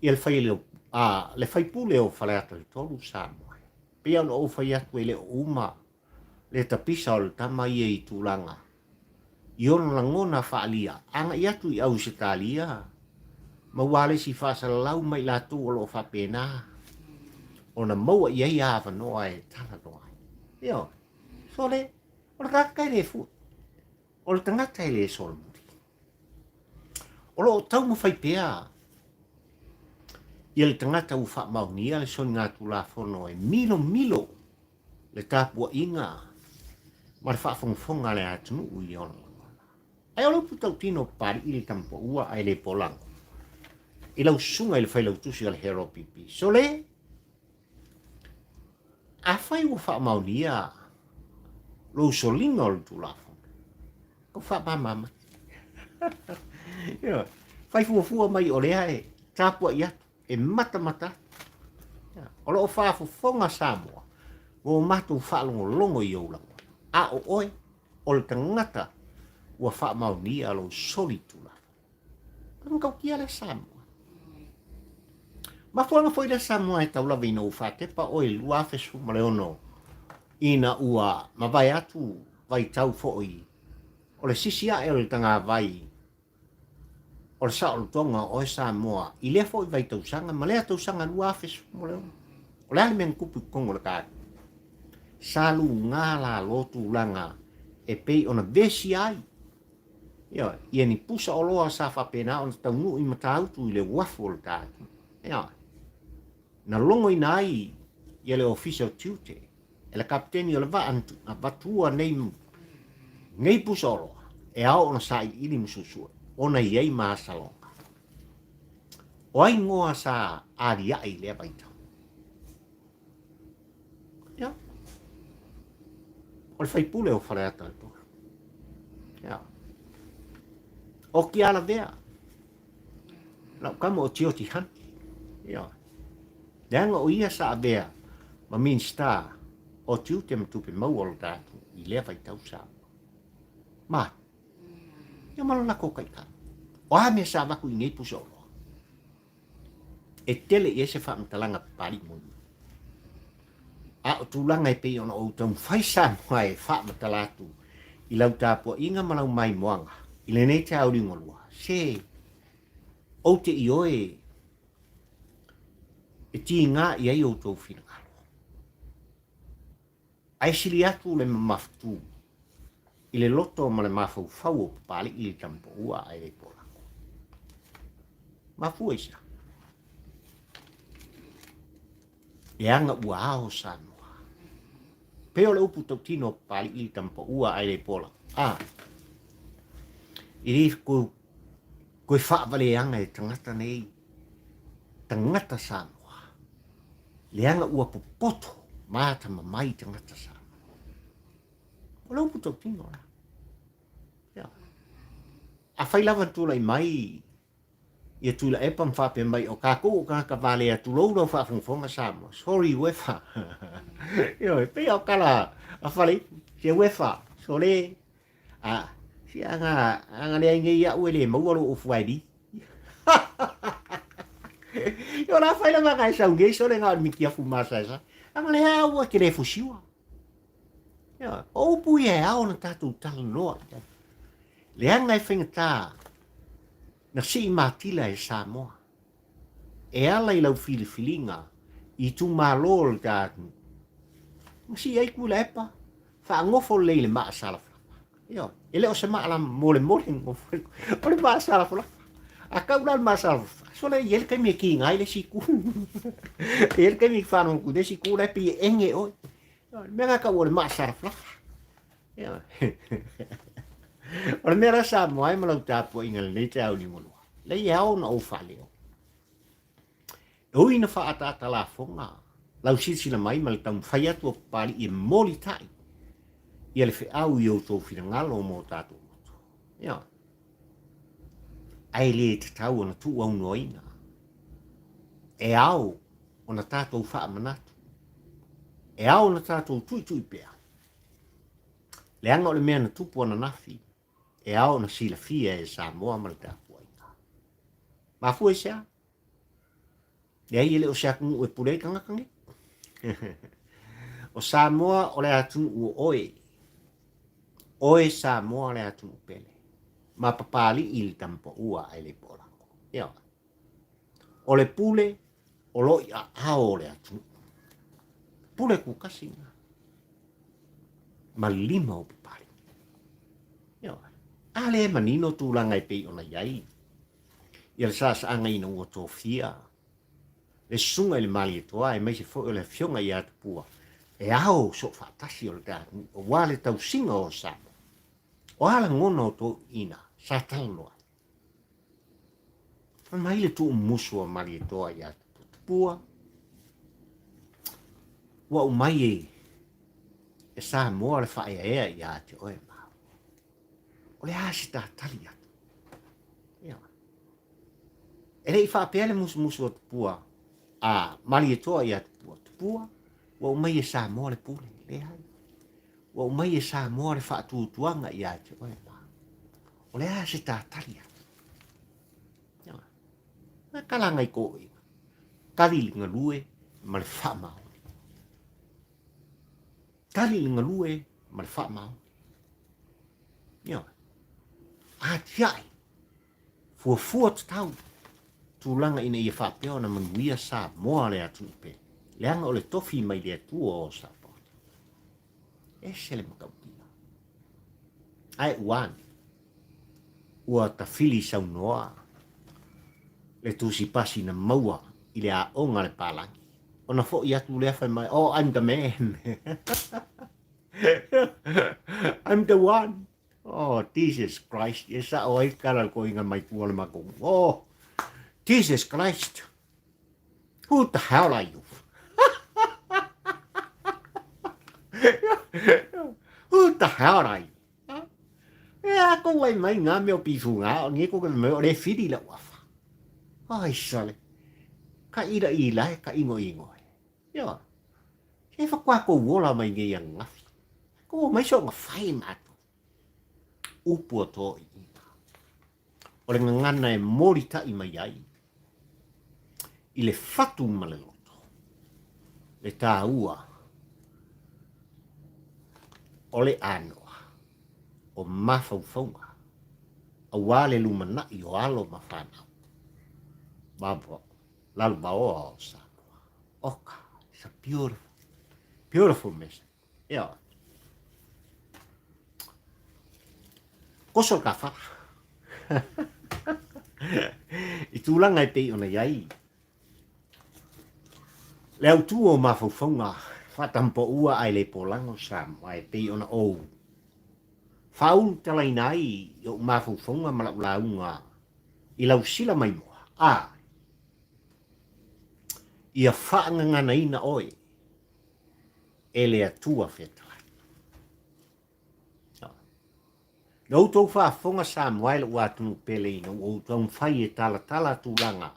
ia le fai a le faipule o Faleata le 3 Samoa. Pei ona ou fai atu e le o uma le tapisa o le tama ia i tulaga i ona lagona faaalia agai atu i Ausetalia ma ua le isi faasalalau ma i latou o lo o faapena ona maua i ai avanoa e talanoa ai. Ioe, sole, o le tagata e le fua, o le tagata e le solomuli. O lo o taumafai pea ia le tagata ua faamaonia le soligatulafono e milomilo le tapuaiga ma le faafogafoga a le atunuu i ona lagona. Ae o le upu tautino Papalii le tamapaua ae le polago i lau susuga i le failautusi a le Herald PP. Sole, afai ua faamaonia lou soliga o le Tulafono, tau faamama mai. Ioe, fai fuafua mai o lea e tapuai atu, e matamata atu. O lo o faafofoga Samoa ma ua matou faalogologo i ou lagona. A o oe, o le tagata ua faamaonia lou soli Tulafono. O le matautia lea Samoa. Mafuaaga foi lea Samoa e tau lava ina ua faatepa oe i le 2016 ina ua mavae atu vaitau foi o le sisi ae o le tagavai o le saolotoga o oe Samoa i lea foi vaitausaga ma lea tausaga 2016. O le a le mea na tupu i totonu o le ta Sa luga lalo tulaga e pei ona vesia ai Ioe, ia ni pusa oloa sa faapena ona taunuu i Matautu i le uafu o le ta atunuu. Ioe. Na logoina ai ia le Ofisa o Tiute e le Kapeteni o le vaa na vatua nei nei pusa oloa e ao ona sailiili ma suesue ona i ai masaloga. O ai ngoa sa aliae i lea vaitau? Ia. O le faipule o Faleata le 3. Ia. O Kialavea. Lau tama o Tioti Hunt. Ia. Leaga o ia sa avea ma Minista o Tiute ma Tupe Maua o le tatou i lea vaitau sa. Ma, ia ma lo latou taitai. O a mea sa avatu i nei pusa oloa? E tele i ai se faamatalaga Papalii moni. A o tulaga e pei ona ou taumafai Samoa e faamatala atu i lau tapuaiga ma lau maimoaga i lenei taeao liugalua, se ou te ioe e tiga i ai outou finagalo. Ae sili atu le mamafutu i le loto ma le mafaufau o Papalii i le tamapaua ae le polako. Mafua i se aha? Leaga ua ao Samoa. Pei o le upu tautino o Papalii i le tamapaua ae le polako. A, e le koe faavaleaga e tagata nei, tagata Samoa. Leaga ua popoto ma atamamai tagata Samoa. O le upu tautino la. Ia. Afai lava na tulai mai ia Tuilaepa ma faapea mai o tatou o tagata valea tulou lau faafogafoga Samoa. Sorry UEFA. Ioe, pei o tala a Faleipu, se UEFA, sole. A, si aga, aga leai nei au e le maua lou ofu ID. Io la fai lava ga e sau nei sole ga o le mitiafu masaesa. Aga lea au e te le fusiua. Ia, o upu ia e ao ona tatou talanoa i ai. Leaga e faigata na sii matila e Samoa. E ala i lau filifiliga i itumalo o le ta atunuu, ma sii ai Tuilaepa, faagofo lelei i le maa salafalafa. Ioe, e le o se maa la molemole gofo, o le maa salafalafa. A tau la le maa salafalafa, sole e i ai le taimi e kiga ai le isi itu. E i ai le taimi e faalogo atu i le isi itu la e pei e ege oe. O le mea lena e tau o le maa salafalafa. Ioe. O le mea la Samoa e ma lau tapuaiga i lenei taeao liugalua, leai e ao ona ou faaleo. E ui ina faaataata lafoga lau silasila mai ma le taumafai atu o Papalii e molitai ia le feau i outou finagalo mo tatou loto. Ioe. Ae le tatau ona tuuaunoaina. E ao ona tatou faamanatu. E ao ona tatou tuitui pea. Leaga o le mea na tupu ananafi e ao ona silafia e Samoa ma le tapuaiga. Mafua i se a? Leai e le o se atunuu e pule ai tagata nei. O Samoa o le atunuu o oe. Oe Samoa le atunuu pele. Ma Papalii le tamapaua ae le poolago. Ioe. O le pule o lo i aao o le atunuu. Pule kukasi na. Ma lima o Papalii. Ioe. A le manino tulaga e pei ona i ai ia le saasaaga ina ua tofia le susuga i le Malietoa aemaise foi o le afioga ia Tupua e ao soofaatasi o le ta atunuu aua le tausiga o Samoa. O a lagona o toeaiina sa talanoa ai? Fai mai le tuumusu a Malietoa ia Tupua, Tupua, ua aumai e, e Samoa le faaeaea ia te oe ma au. O le a se ta tali atu? Ioe. E le i faapea le musumusu a Tupua, a Malietoa ia Tupua, Tupua, ua aumai e Samoa le pule. Leai. Ua aumai e Samoa le faatuatuaga ia te oe ma. O le a se ta tali atu? Ioe. Na kalaga i toeaiina. Tali i le galue ma le faamaoni. Tali i le galue ma le faamaoni. Ioe. Atiae, fuafua tatau tulaga ina ia faapea ona manuia Samoa le atunuu pele, leaga o le tofi mai le Atua o Sapaota. Ese le matautia. Ae ua ane, ua tafili saunoa le tusi pasi na maua i le aoga a le palagi. Ona foi atu lea fai mai, oh, I'm the man. I'm the one. Oh, Jesus Christ. E sao ai tala le toeaina mai tua o le matou. Oh, Jesus Christ. Who the hell are you? Who the hell are you? E a kou ai mai ngā mea o pifu ngā, o ni ko ke mai o le whiri la uafa. Ai sale. Ka ira i lae, ka ingo ingo. Ioe. Se whakoa kou ola mai nei ananafi. Ko mai so nga whai mātou. Upu o tō i ina. O le ngangana e morita'i mai ai i le whatu ma le loto. Le tāua o le anoa o mafaufauga aua le lumana'i o alo ma whanau. Lalovaoa o Samoa. Oka, it's a beautiful, beautiful message. Ioe. Koso ka whara. I tūlanga e pei ona i ai. Le au tū o mafaufauga whatampoua ai le pōlango Samoa e pei ona ou. Whaulu talaina ai i ou mafaufauga ma lau launga i lau sila maimoa, a ia faagaganaina oe e le Atua fetalai. Na outou faafofoga Samoa e lou atunuu pele ina ua ou taumafai e talatala tulaga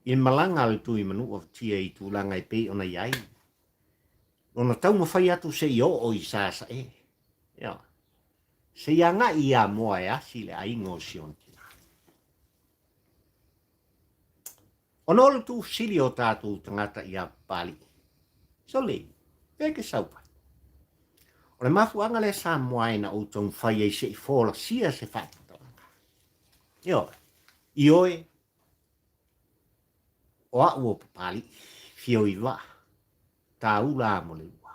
i le malaga a le Tuimanua Fatia i tulaga e pei ona i ai lona taumafai atu se i oo i Sasae. Ioe. Se i agai i Amoa e asi le aiga o si ona tina. Ona o le tuufesili o tatou tagata ia Papalii, Sole, pea ke sau pai. O le mafuaaga lea Samoa e na ou taumafai ai se i folasia se faamatalaga. Ioe, ioe. O a'u o Papali'i, fio i vaa, tāula a mo le ua.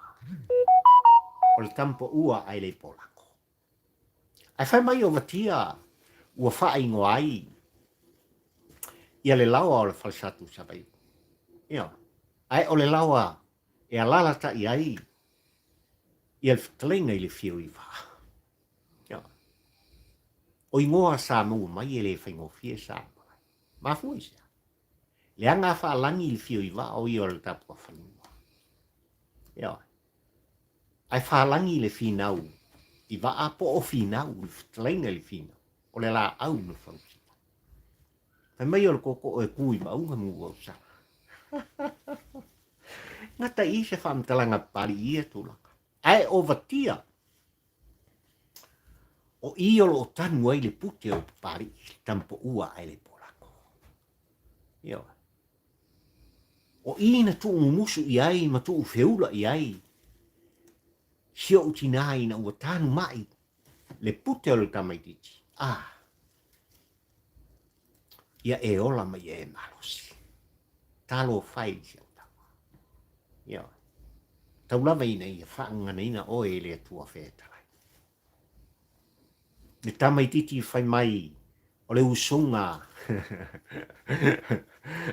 O le tamapaua ae le polago. Ae fai mai o Vatia ua faaigoa ai ia le laoa o le falesatu Savaiu. Ioe. Ae o le laoa e alalatai ai ia le fetalaiga i le fio i vaa. Ioe. O igoa sa maua mai e le faigofie Samoa. Mafua i se a? Leaga a faalagi le fio i vaa o ia o le tapuafanua. Ioe. Ae faalagi le finau i vaa po o finau, le fetalaiga i le finau, o le laau na fausia. Fai mai o le tootoo e tu i mauga mu au sala. Gata i se faamatalaga papali i ia tulaga. Ae o Vatia, o i o lo o tanu ai le pute o Papali'i, le tamapoua ae le polako. Ioe. O i na tuumumusu i ai ma tuufeula i ai si ou tinā ina ua tanu mai le pute o le tamaitiiti. Ah, ia e ola ma ia e malosi. Talofa e i si au tama. Ioe. Tau lava ina ia faagaganaina oe e le Atua Fetalai. Le tamaitiiti fai mai o le usoga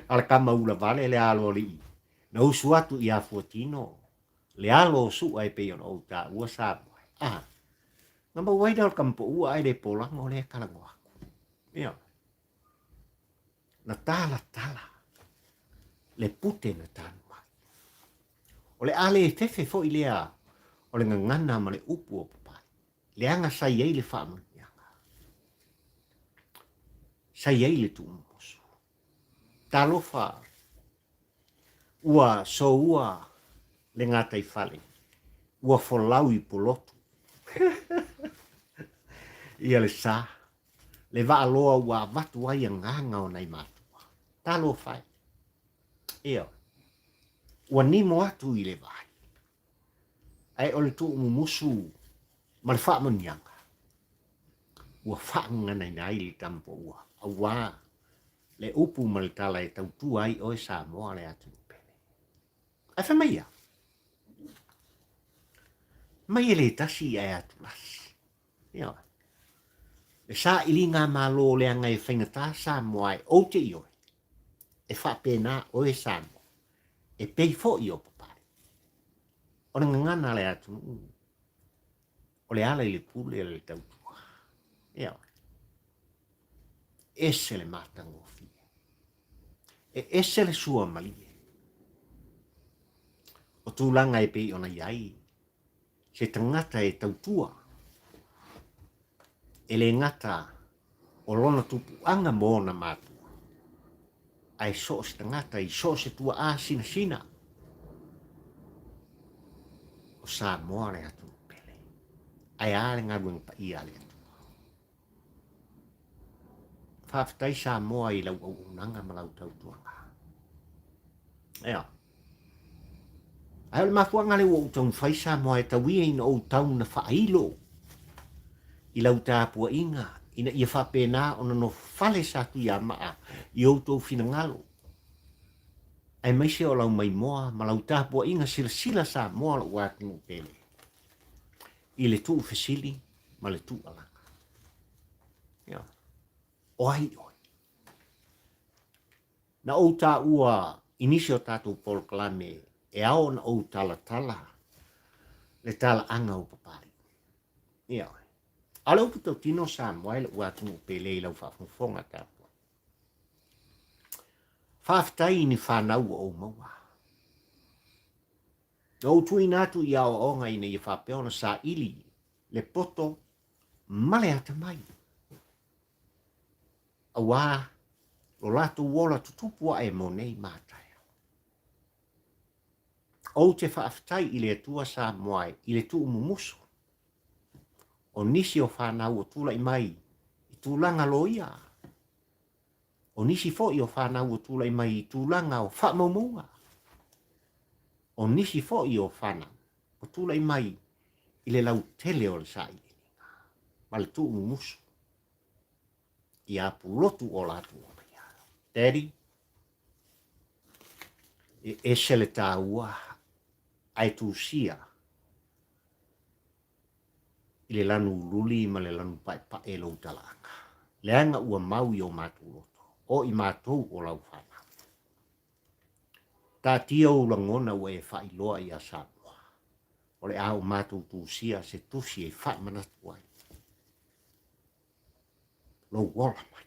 a le tama ula vale le alo alii na usu atu ia Fuatino le alo o Su'a e pei ona ou taua Samoa. Ah, na maua ai lea o le tamapoua ae le polago lea e talanoa atu. Ioe. Na talatala le pute na tanu mai. O le a le fefe foi lea o le gagana ma le upu o Papai, leaga sa i ai le faamanuiaga, sa i ai le tuumumusu. Talofa ua soua le gataifale, ua folau i Pulotu ia le sa, le vaaloa ua avatu ai agaga o nai matua. Talofa e. Ioe. Ua nimo atu i le vai. Ae o le tuumumusu ma le faamanuiaga ua faagaganaina ai le tamapoua, auā le upu ma le tala e tautua ai oe Samoa le atunuu pele. Ae fai mai ia, mai e le tasi ae atulasi. Ioe. Le sailiga Malo leaga e faigata Samoa e ou te ioe, e faapena oe Samoa, e pei foi o Papalii. O le gagana a le atunuu, o le ala i le pule o le tautua. Ioe. Ese le matagofie. E ese le sua malie. O tulaga e pei ona i ai, se tagata e tautua, e le gata o lona tupuaga ma ona matua, ae so o se tagata i so o se tuaa sinasina o Samoa le atunuu pele. Ae a le galuega paia a le Atua. Faafetai Samoa i lau auaunaga ma lau tautuaga. Ea. Ae o le mafuaaga lea ua ou taumafai Samoa e tau ia ina ou tau na faailo i lau tapuaiga ina ia faapena ona nofofale Satuiamaa i outou finagalo aemaise o lau maimoa ma lau tapuaiga silasila Samoa lou atunuu pele i le tuufesili ma le tuualaga. Ia. O ai oe? Na ou taua i nisi o tatou polokalame e ao ona ou talatala le talaaga o Papalii. Ioe. A o le upu tautino Samoa e lou atunuu pele i lau faafogafoga tapuai. Faafetai i ni fanau ua ou maua. Na ou tuuina atu i aoaoga ina ia faapea ona saili le poto ma le atamai. Auā lo latou ola tutupu ae mo nei ma taeao. Ou te faafetai i le Atua Samoa i le tuumumusu o nisi o fanau ua tulai mai i tulaga loia, o nisi foi o fanau ua tulai mai i tulaga o faamaumauga, o nisi foi o fanau ua tulai mai i le lautele o le sailiiliga ma le tuumumusu. Ia pulotu o latou ola. Daddy. E ese le taua ae tusia i le lanu luli ma le lanu paepae lou talaaga, leaga ua mau i o matou loto, o i matou o lau fanau. Taatia ou lagona ua e faailoa ia Samoa, o le a o matou tusia se tusi e faamanatu ai lou ola mai.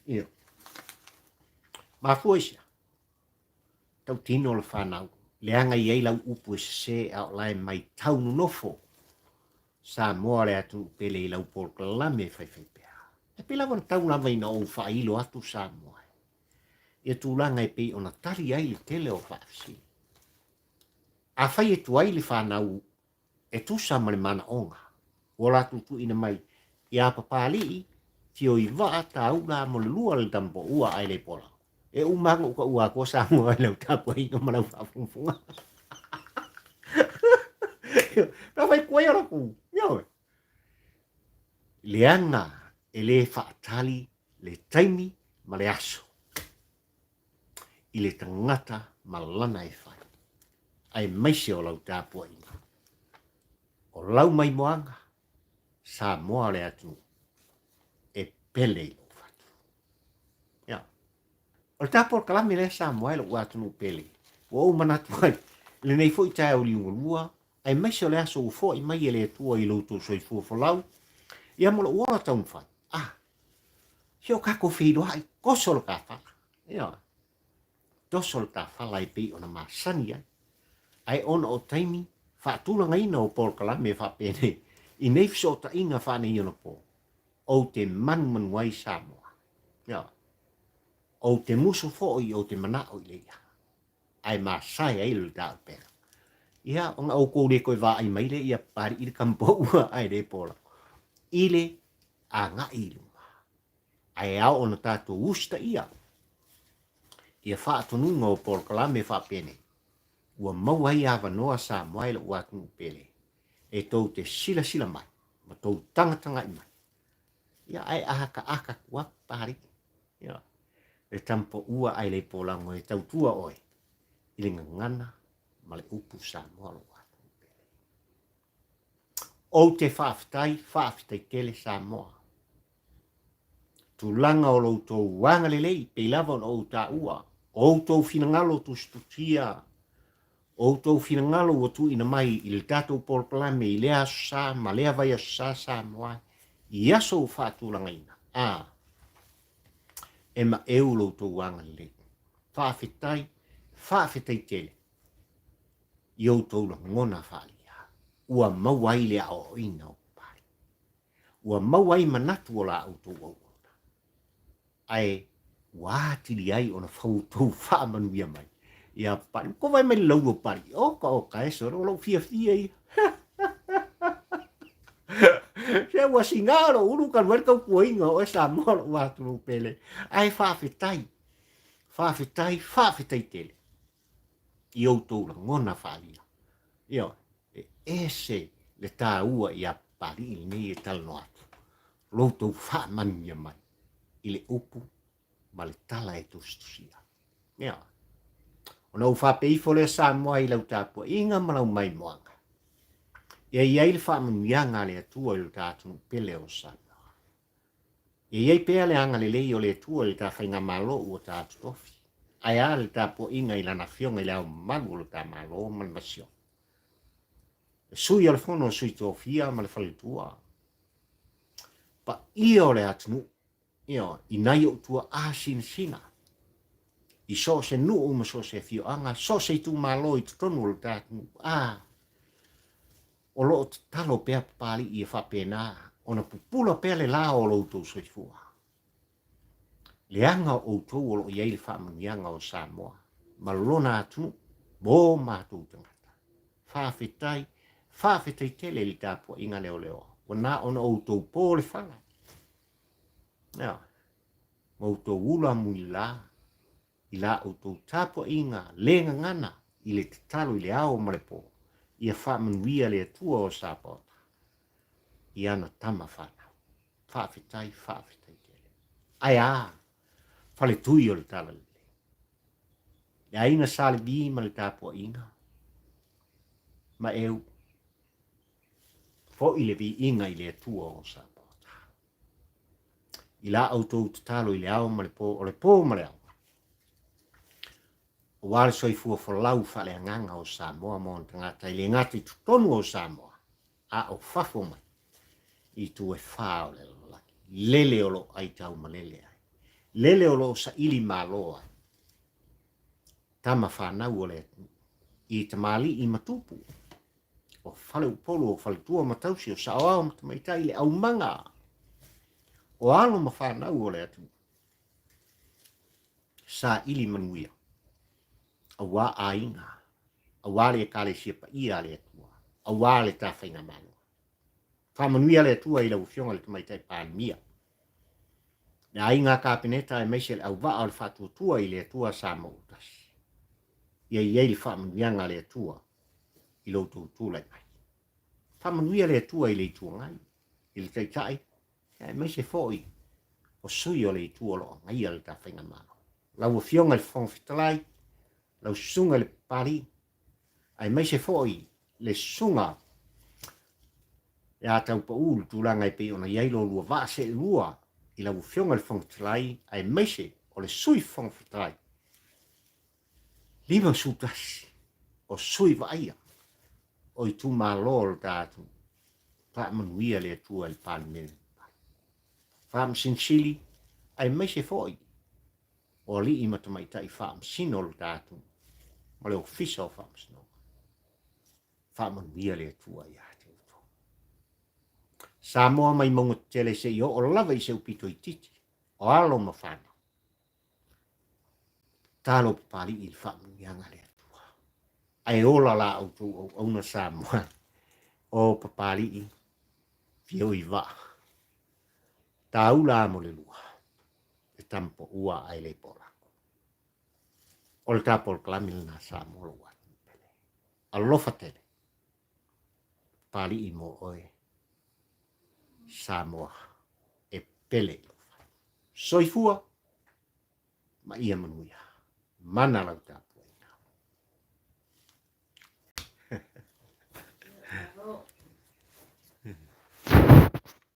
Io. Mafua i sea? Tautino le fanau, leaga i ai lau upu e sese a o la e maitau nonofo Samoa le atunuu pele i lau polokalame e faifai pea. E pei lava ona tau lava ina ou faailo atu Samoa ia tulaga e pei ona tali ai le tele o faafesili. Afai e tuai le fanau e tusa ma le manaoga ua latou tuuina mai ia Papalii, Tioivaa, Taula mo le lua le Tampoua ae le pola. E uma lava ona ou taua atua Samoa i lau tapuaiga ma lau faafogafoga. Na fai tuai o latou, ioe. Leaga e le faatali le taimi ma le aso i le tagata ma lana e fai, aemaise o lau tapuaiga. O lau maimoaga, Samoa le atunuu e pele i lou fatu. Ia. O le ta polokalame lea Samoa e lou atunuu pele, ua ou manatu ai, i lenei foi taeao liugalua, aemaise o le aso ua foai mai e le Atua i lo outou soifua folau, ia ma lou ola taumafai. Ah, se o tatou feiloai, toso le tafala. Ia, toso le tafala e pei ona masani ai. Ae ona o taimi faatulagaina o polokalame faapenei i nei fesootaiga faaneionapo, ou te manumanu ai Samoa. Ia, ou te musu foi ou te manao i le ia, ae masae ai le taupega. Ia, ona outou le toe vaai mai lea ia Papalii le tamapoua ae le pola i le agai i luma. Ae ao ona tatou usitaia ia faatonuga o polokalame faapenei, ua maua ai avanoa Samoa e lou atunuu pele e tou te silasila mai ma tou tagatagai mai. Ia, ae akaaka atu lava Papalii, ia, le tamapoua ae le polago e tautua oe i le gagana ma le upu Samoa lou atunuu pele. Ou te faafetai, faafetai tele Samoa. Tulaga o lo outou agalelei, pei lava ona ou taua, o outou finagalo tusitusia, o outou finagalo ua tuuina mai i le tatou polokalame i lea Aso Sa ma lea Vaiaso Sa Samoa i aso ua faatulagaina. A, e maeu lo outou agalelei. Faafetai, faafetai tele i outou lagona faaalia ua maua ai le aoaoina o Papalii. Ua maua ai manatu o la outou auauna, ae ua atili ai ona outou faamanuia mai ia Papalii. Ua vaai mai le laulu o Papalii, oka oka e solo, o lou fiafia ia. Se ua siga lou ulu talu ai le tautuaina o oe Samoa lou atunuu pele. Ae faafetai, faafetai, faafetai tele i outou lagona faaalia. Ioe, e ese le taua ia Papalii lenei e talanoa atu, lo outou faamanuia mai i le upu ma le tala e tusitusia. Ioe. Ona ou faapea ifo lea Samoa i lau tapuaiga ma lau maimoaga, ia i ai le faamanuiaga a le Atua i lo ta atunuu pele o Samoa. Ia i ai pea le agalelei o le Atua i le ta faigamalo ua ta totofi, ae a le tapuaiga i Lana Afioga i Le Ao Mamalu o lo ta Malo ma le Masiofo, le Sui o le Fono a Sui Tofia ma le Faletua, paia o le atunuu, ioe, i nai ou tuaa sinasina, i so o se nuu ma so o se afioaga, so o se itumalo i totonu o lo ta atunuu, a, O lo o tatalo pea Papalii ia faapena ona pupula pea le la o lo outou soifua. Leaga o outou o lo o i ai le faamanuiaga o Samoa ma lona atunuu mo matou tagata. Faafetai, faafetai tele i le tapuaiga leoleoa. Ua na ona outou po le fala. Ioe. Ma outou ula muilā i la outou tapuaiga le gagana i le tatalo i le ao ma le po, ia faamanuia le Atua o Sapaota i ana tama fanau. Faafetai, faafetai tele. Ae a, faletui o le Talalelei. Le aiga Sa Levi ma le tapuaiga, ma eu foi le viiga i le Atua o Samoa. I la outou tatalo i le ao ma le po, o le po ma le ao, aua le soifua folau faaleagaga o Samoa ma ona tagata e le gata i totonu o Samoa, a o fafo mai i itu e fā o le lalolagi. Lele o lo o aitau malele ai, lele o lo o saili malo ai tama fanau o le atunuu i tamalii ma tupu, o faleupolu, o faletua ma tausi, o saoao ma tamaitai, le aumaga o alo ma fanau o le atunuu, saili manuia aua aiga, aua le Ekalesia paia a le Atua, aua le ta faigamalo. Faamanuia le Atua i lau Afioga i le Tamaitai Palemia, le aiga Kapeneta aemaise le auvaa o le faatuatua i le Atua Samoa ua tasi. Ia i ai le faamanuiaga a le Atua i lo outou tulai mai. Faamanuia le Atua i le Itu Agai, i le Taitai, aemaise foi o sui o le Itu o lo o agaia le ta faigamalo. Lau Afioga i le Fofoga Fetalai, lau Susuga i le Papalii, aemaise foi le Susuga ia Taupau i le tulaga e pei ona i ai lo lua vaa seelua i lau Afioga i le Fofoga Fetalai, aemaise o le Sui Fofoga Fetalai, 51 o sui vaaia o itumalo o le ta atunuu. Faamanuia le Atua i le Palemene. Faamasino Sili, aemaise foi o alii ma tamaitai faamasino o le ta atunuu ma le Ofisa o Faamasinoga. Faamanuia le Atua ia te outou. Samoa mai mauga tetele se i oo lava i se upito itiiti o alo ma fanau. Talo papalii i le faamanuiaga a le Atua. Ae ola la outou auauna Samoa o papalii fioi vaa. Taula mo le lua, e tamapoua ae le polako. O le ta polokalame lena Samoa lou atunuu pele. Alofa tele. Papalii mo oe Samoa e pele i lou fale. Soifua ma ia manuia. Mana lau tapuaiga.